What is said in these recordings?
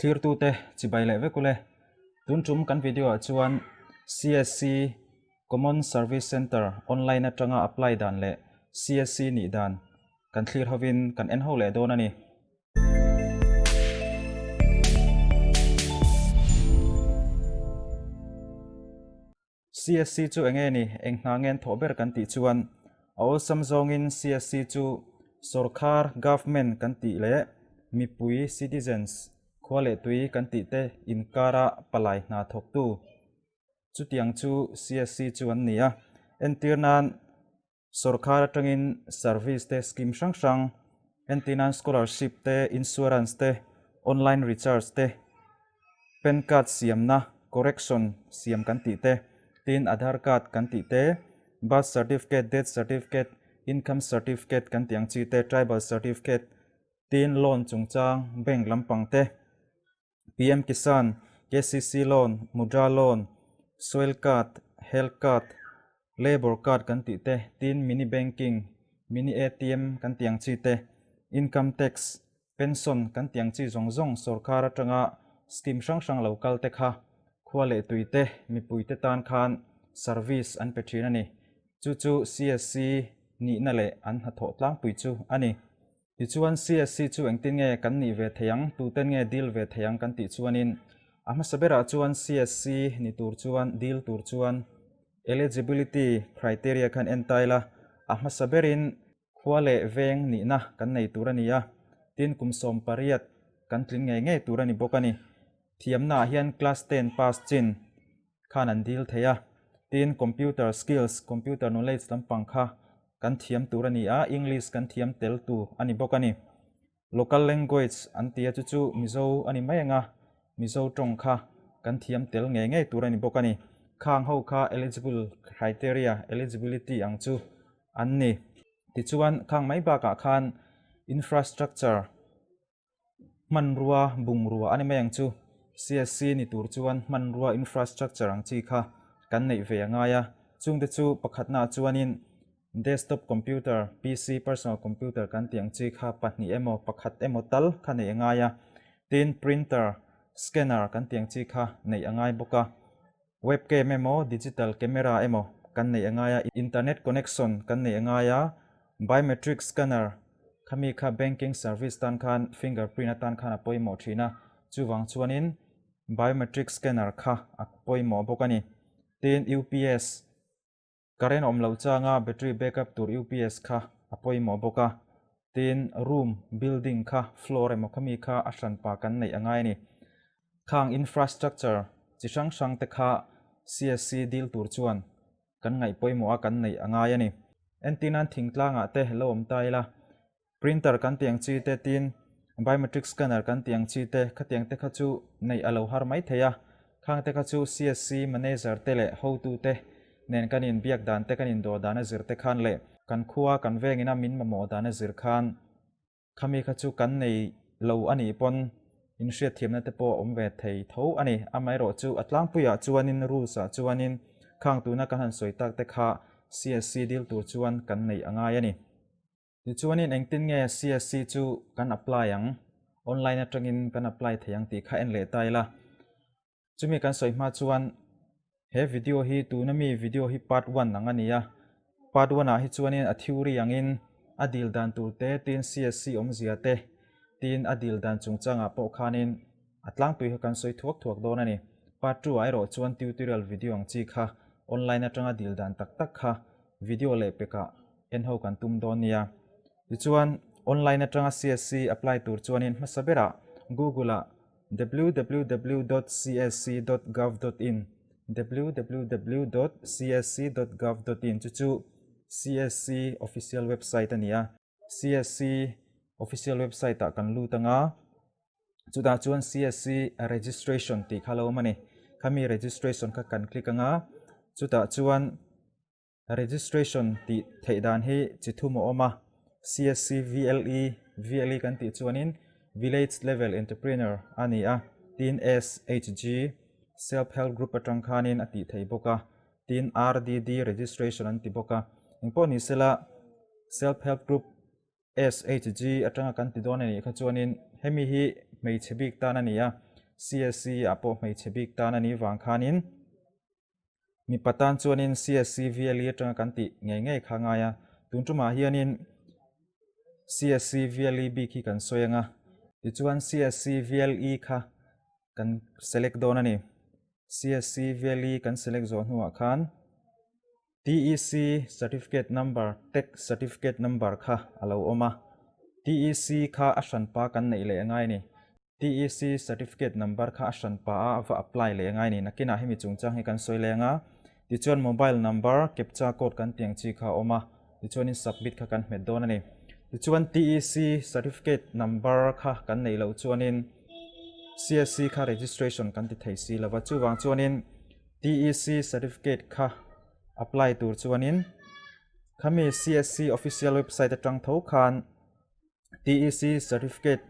Thlirtute chibai leh vek ule. Tun tum kan video ah chuan CSC Common Service Centre online atanga apply dan leh CSC nih dan kan thlir hovin kan en ho leh dawn a ni. CSC chu enge ni? Eng hna ngen thawh ber kan tih chuan a awlsam zawngin CSC chu sawrkhar, government, kan tih leh mipui, citizens, khua leh tui kan tih te inkara palai hna thawktu chutiang chu CSC chu an ni a. Entir nan Sawrkhar atangin service te scheme hrang hrang, entirnan scholarship te, insurance te, online recharge te, pan card siamna, correction siam kan tih te, tin Aadhaar card kan tih te, birth certificate, death certificate, income certificate kan tih ang chi te, tribal certificate, tin loan chungchang bank lampang te, PM Kisan, KCC loan, Mudra loan, Soil card, Health card, Labour card kan tih te, tin mini banking, mini ATM kan tih ang chi te, Income tax, Pension kan tih ang chi zawng zawng sorkar atanga scheme hrang hrang lo kal te kha khua leh tui te, mipui te tan khan service an pe thin a ni. Chu chu CSC nihna leh an hnathawh tlangpui chu a ni. Tichuan, CSC chu engtin nge kan nih ve thei ang, tuten nge deal ve thei ang kan tih chuanin, a hmasa berah chuan CSC ni tur chuan, deal tur chuan eligibility criteria khan en ta ila, a hmasa berin khua leh veng nihna kan nei tur a ni a, tin kum 18 kan tling ngei ngei tur a ni bawk a ni. Thiamnaah hian class ten pass chin khan an deal thei a, tin computer skills, computer knowledge lampang kha kan thiam tur a ni a, English kan thiam tel tur a ni bawk a ni. Local language an ti a, chu chu Mizo a ni mai ang a, Mizo tawng kha kan thiam tel ngei ngei tur a ni bawk a ni. Khang ho kha eligible criteria, eligibility ang chu an ni. Tichuan khang mai bakah khan infrastructure, Hmanrua bungrua a ni mai ang chu. CSC ni tur chuan hmanrua infrastructure ang chi kha kan neih ve a ngai a. Chungte chu pakhatnaah chuanin desktop computer, PC, personal computer kan tih ang chi kha pahnih emaw pakhat emaw tal kha neih a ngai a. Tin, printer, scanner kan tih ang chi kha neih a ngai bawk a. Webcam emaw digital camera emaw kan neih a ngai a, internet connection kan neih a ngai a, biometric scanner khami kha banking service tan khan fingerprint atan khan a pawimawh thin a, chuvang chuanin biometric scanner kha a pawimawh bawk a ni. Tin, UPS Current awm loh changa battery backup tur UPS kha a pawimawh bawk a, tin room, building kha floor emaw khami kha a hranpa kan neih a ngai a ni. Khang infrastructure chi hrang hrang te kha CSC deal tur chuan kan ngaih pawimawh a kan neih a ngai a ni. Entirnan thingtlangah te lo awm ta ila, Printer kan tih ang chi te tin biometric scanner kan tih ang chi te khatiang te kha chu neih a lo har mai thei a, khang te kha chu CSC manager te leh hotu te nen kan in biak dan te kan in dawr dan a zir te khan leh kan khua kan vengin a min mamawh dan a zir khan khami kha chu kan nei lo a nih pawn in hriatthiamna te pawh a awm ve thei tho a ni. Amaherawh chu a tlangpuiah chuanin rules ah chuanin khang tuna kan han sawi tak te kha CSC deal tur chuan kan neih a ngai a ni. Tichuanin engtin nge CSC chu kan apply ang, online atangin kan apply thei ang tih kha en leh ta ila. Chumi kan sawi hma chuan he video hi tuna mi video hi part one ang a ni a, part one ah hi chuanin a theory angin a dil dan tur te tin CSC awmzia te tin a dil dan chungchangah pawh khanin a tlangpui kha kan sawi thuak thuak dawn a ni. Part two ah erawh chuan tutorial video ang chi kha online atanga dil dan tak tak kha video leh pekah en ho kan tum dawn nia. Tichuan, online atanga CSC apply tur chuanin hmasa berah Google-ah www dot csc dot gov dot in, www dot csc dot gov dot in, chu chu CSC official website a ni a. CSC official website-ah kan lut anga, chutah chuan CSC registration tih kha lo awm a ni. Khami registration kha kan click anga, chutah chuan Registration tih theih dan hi chi thum a awm a, CSC VLE, VLE kan tih chuanin Village Level Entrepreneur a ni a, tin SHG, Self Help Group atang khanin a tih thei bawk a, tin RDD Registration an ti bawk a. Engpawh ni sela Self Help Group, SHG, atanga kan ti dawn a nih kha chuanin hemi hi hmeichhe bik tan a ni a. CSC ah pawh hmeichhe bik tan a nih vang khanin mipa tan chuanin CSC VLE atanga kan tih ngei ngei kha a ngai a. Tun tumah hianin CSC VLE bik hi kan sawi ang a, tichuan CSC VLE kha kan select dawn a ni. CSC VLE kan select zawh hnuah khan TEC certificate number, Tech certificate number kha a lo awm a. TEC kha a hranpa kan neih leh angai a ni. TEC certificate number kha a hranpa a a va apply leh angai a ni. Nakinah hemi chungchang hi kan sawi leng a. Tichuan mobile number, captcha code kan tih ang chi kha a awm a. Tichuanin submit kha kan hmet dawn a ni. Tichuan TEC certificate number kha kan neih loh chuanin CSC kha registration kan ti thei si lo va. Chuvang chuanin TEC certificate kha apply tur chuanin khami CSC official website atang tho khan TEC certificate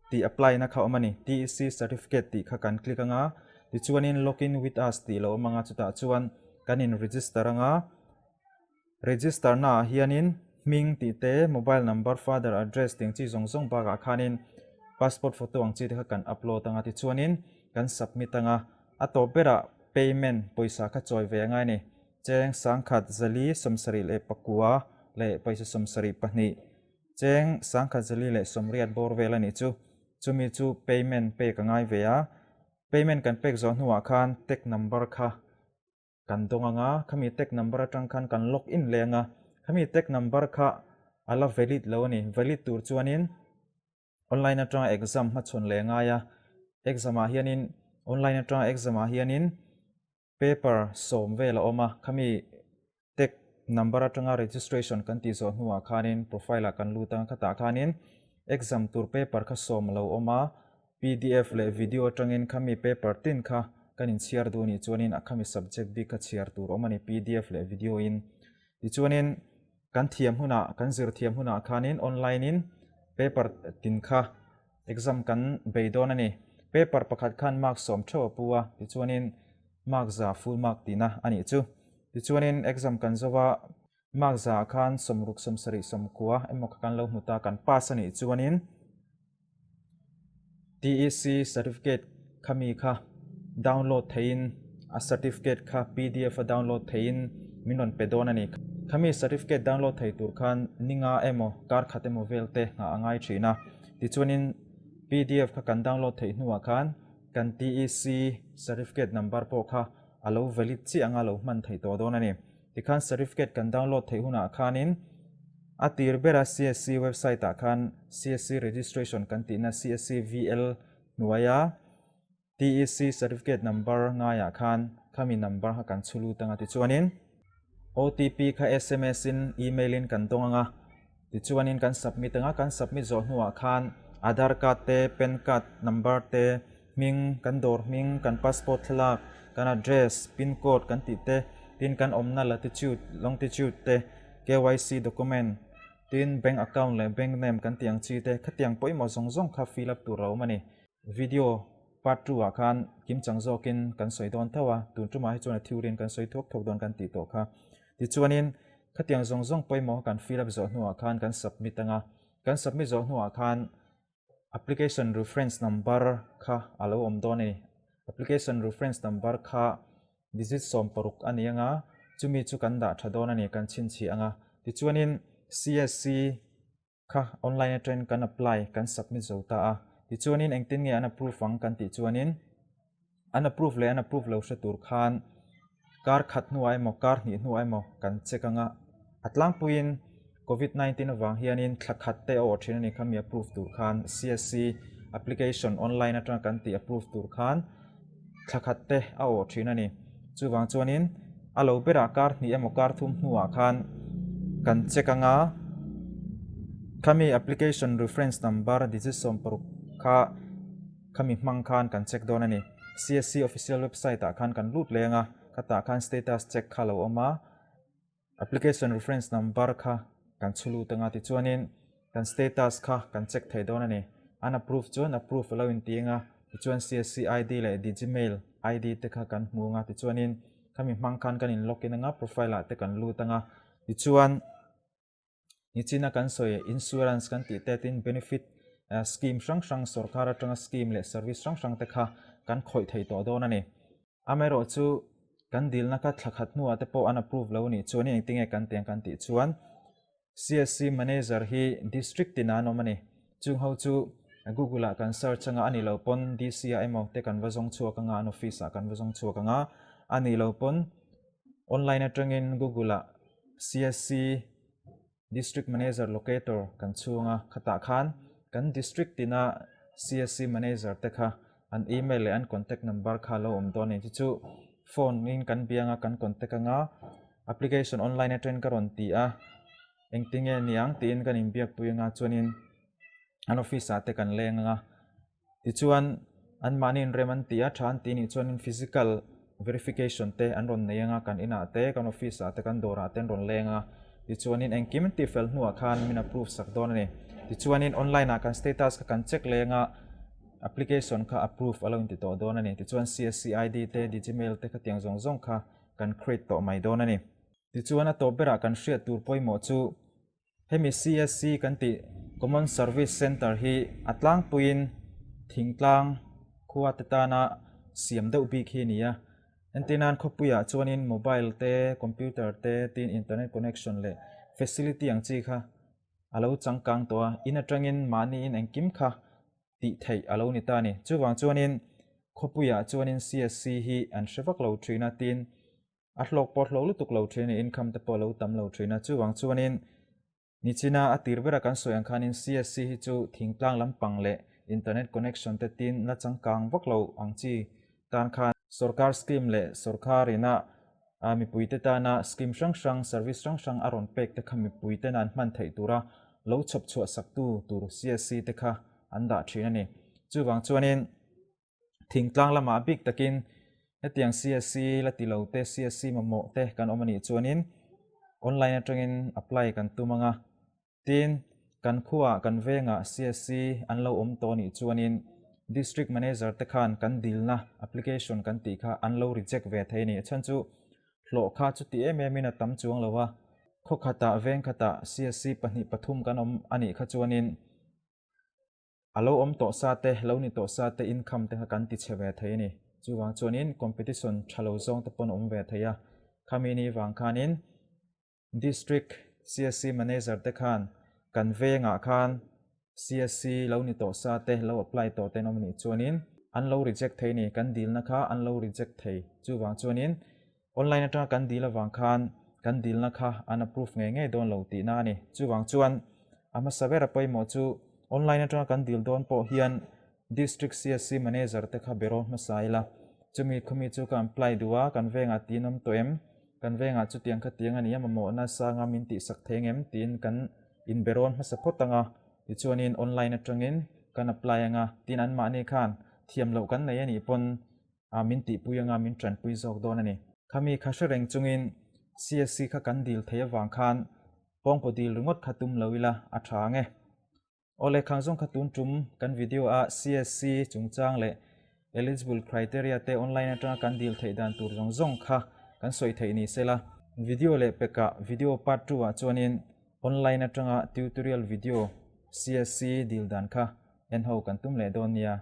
tih apply na kha awm a ni. TEC certificate tih kha kan click anga tichuanin login with us tih lo awm anga chutah chuan kan in register anga Register naah hianin hming tih te, mobile number, father address tih ang chi zawng zawng bakah khanin passport photo ang chi te kha kan upload anga tichuanin kan submit anga a tawp berah payment pawisa kha chawi ve angai a ni. Cheng sangkhat zali 74 leh pawisa 72 cheng sangkhat zali leh sawmriat bawr vel a nih chu. Chumi chu payment pek a ngai ve a, payment kan pek zawh hnuah khan tag number kha Kan dawng anga, khami tag number atang khan kan log in leh anga, khami tag number kha a la valid lo a ni. Valid tur chuanin online atanga exam hmachhawn leh ngai a, exam ah hianin online atanga exam ah hianin paper sawm vel a awm a, khami tag number atanga registration kan tih zawh hnuah khanin profile ah kan lut anga khatah khanin exam tur paper kha sawm a lo awm a, Pdf leh video atangin khami paper tin kha kan inchhiar duh anih chuanin a khami subject bik kha chhiar tur awm a ni pdf leh video in. Tichuanin kan thiam hunah kan zir thiam hunah khanin online in paper tin kha exam kan bei dawn a ni. Paper pakhat khan mark sawm theuh a pu a, tichuanin mark za full mark tihna a nih chu. Tichuanin exam kan zo a, mark za ah khan 60 70 90 emaw kha kan lo hmu ta kan pass a nih chuanin, TEC certificate khami kha download theihin a certificate kha pdf a download theihin min rawn pe dawn a ni. Khami certificate download thei tur khan ninga emaw kar khat emaw vel te nghah a ngai thin a. Tichuanin pdf kha kan download theih hnuah khan kan TEC certificate number pawh kha a lo valid chiah anga lo hman theih tawh dawn a ni. Tikhan certificate kan download theih hunah khanin a tir bera CSC website ah khan CSC registration kan tihna CSC VL hnuaia TEC certificate number ngaiah khan khami number kha kan chhu lut anga tichuanin OTP kha sms in email in kan dawng anga Tichuanin kan submit anga kan submit zawh hnuah khan Aadhaar card te, pan card number te, hming, kan dawr hming, kan passport thlalak, kan address, pin code kan tih te, tin kan awmna latitude, longtitude te, KYC document, tin bank account leh bank name kan tih ang chi te, khatiang pawimawh zawng zawng kha fill up tur a awm a ni. Video part 2 ah khan kimchang zawkin kan sawi dawn tho a, tun tumah hi chuan a theory in kan sawi thuak thuak dawn kan tih tawh kha. Tichuanin khatiang zawng zawng pawimawh kan fill up zawh hnuah khan kan submit anga, kan submit zawh hnuah khan application reference number kha a lo awm dawn a ni. Application reference number kha digit 16 a ni anga, chumi chu kan dah tha dawn a ni, kan chhinchhiah anga. Tichuanin CSC Kha online atangin kan apply, kan submit zo ta a. Tichuanin engtin nge an approve ang kan tih chuanin an approve leh an approve lo hre tur khan kar khat hnuah emaw kar hnih hnuah emaw kan check anga a tlangpuiin covid 19 avang hianin thla khat te a awh thin a ni kha mi approve tur khan CSC application online atanga kan tih approve tur khan thla khat te a awh thin a ni. Chuvang chuanin a lo berah kar hnih emaw kar thum hnuah khan kan check anga khami application reference number digit 60 kha khami hmang khan kan check dawn a ni. CSC official website ah khan kan lut leng a, khatah khan status check kha lo awm a. Application reference number kha kan chhu lut anga tichuanin kan status kha kan check thei dawn a ni. An approve chuan approve a lo inti anga tichuan CSC ID leh Digimail ID te kha kan hmu anga tichuanin khami hmang khan kan in login anga profile ah te kan lut anga tichuan nichina kan sawi insurance kan tih te tin benefit. Scheme hrang hrang sorkar atanga scheme leh service hrang hrang te kha kan khawih thei tawh dawn a ni. Amaherawh chu kan dilna kha thla khat hnuah te pawh an approve lo nih chuan engtinge kan tiang kan tih chuan CSC manager hi district tinah an awm a ni. Chung ho chu Google ah kan search anga a nih loh pawn DC ah emaw te kan va zawng chhuak anga an office ah kan va zawng chhuak anga a nih loh pawn online atangin Google ah CSC District Manager Locator kan chhung a, khatah khan kan District tina CSC Manager te kha an email leh an contact number kha a lo awm dawn a ni. Chu chu phone in kan biang a, kan contact anga application online atangin ka rawn ti a, engtinge niang tiin kan inbiakpui anga chuanin an office ah te kan leng anga Tichuan, anmahni inrem an ti a, tha an tih nih chuanin physical verification te an rawn nei anga, kan inah te, kan office ah te, kan dawrah te an rawn leng a. Tichuanin engkim an tihfel hnuah khan min approve sak dawn a ni. Tichuanin online ah kan status kha kan check leng a, application kha approve a lo inti tawh dawn a ni. Tichuan CSC ID te, Digimail te khatiang zawng zawng kha kan create tawh mai dawn a ni. Tichuan a tawp berah kan hriat tur pawimawh chu Hemi CSC kan tih Common Service Centre hi a tlangpuiin thingtlang khua te tana siam deuh bik hi a ni a. Entir nan khawpuiah chuanin mobile te, computer te tin internet connection leh facility ang chi kha a lo changkang tawh a, in atangin mahniin engkim kha tih theih a lo ni ta a ni. Chuvang chuanin khawpuiah chuanin CSC hi an hre vak lo thin a, tin A hlawk pawh hlawk lutuk lo thin a, income te pawh a lo tam lo thin a. Chuvang chuanin nichina a tir bera kan sawi ang khanin CSC hi chu thingtlang lampang leh internet connection te tin la changkang vak lo ang chi tan khan sorkar scheme leh sorkar ina mipuite tana scheme hrang hrang, service hrang hrang a rawn pek te kha mipuiten an hman theih tura lo chhawp chhuah saktu tur CSC te kha an dah thin a ni. Chuvang chuanin Thingtlang lamah bik takin hetiang CSC la ti lo te, CSC mamawh te kan awm a nih chuanin online atangin apply kan tum ang a. Tin, kan khuaah, kan vengah CSC an lo awm tawh a nih chuanin District Manager te khan kan dilna application kan tih kha an lo reject ve thei a ni. A chhan chu hlawh kha chuti em emin a tam chuang lo a, khaw khatah, veng khatah CSC pahnih pathum kan awm a nih kha chuanin A lo awm tawh sa te, lo ni tawh sa te income te kha kan ti chhe ve thei a ni. Chuvang chuanin competition tha lo zawng te pawn a awm ve thei a. Khami ni vang khanin District CSC Manager te khan kan vengah khan CSC lo ni tawh sa te, lo apply tawh te an awm a nih chuanin an lo reject thei a ni. Kan dilna kha an lo reject thei. Chuvang chuanin Online atanga kan dil avang khan kan dilna kha an approve ngei ngei dawn lo tihna a ni. Chuvang chuan a hmasa ber a pawimawh chu online atanga kan dil dawn pawh hian District CSC Manager te kha berawn hmasa ila, chumi khumi chu ka apply duh a, kan vengah tiin awm tawh em? Kan vengah chutiang kha tiang a ni a, mamawhna sanga min tihsak thei ngem? tiin kan inberawn hmasa phawt ang a, tichuanin online atangin kan apply ang a, tin anmahni khan thiam loh kan nei a nih pawn a min tihpui anga min tanpui zawk dawn a ni. Khami kha hre reng chungin CSC kha kan dil thei avang khan pawngpaw dil ringawt kha tum lo ila a tha ang e. Awle Khangzawng kha tun tum kan video a CSC chungchang leh eligible criteria te online atanga kan dil theih dan tur zawng zawng kha kan sawi theih ni sela. Video leh pekah video part 2 ah chuanin online atanga tutorial video CSC dil dan kha en ho kan tum leh dawn nia.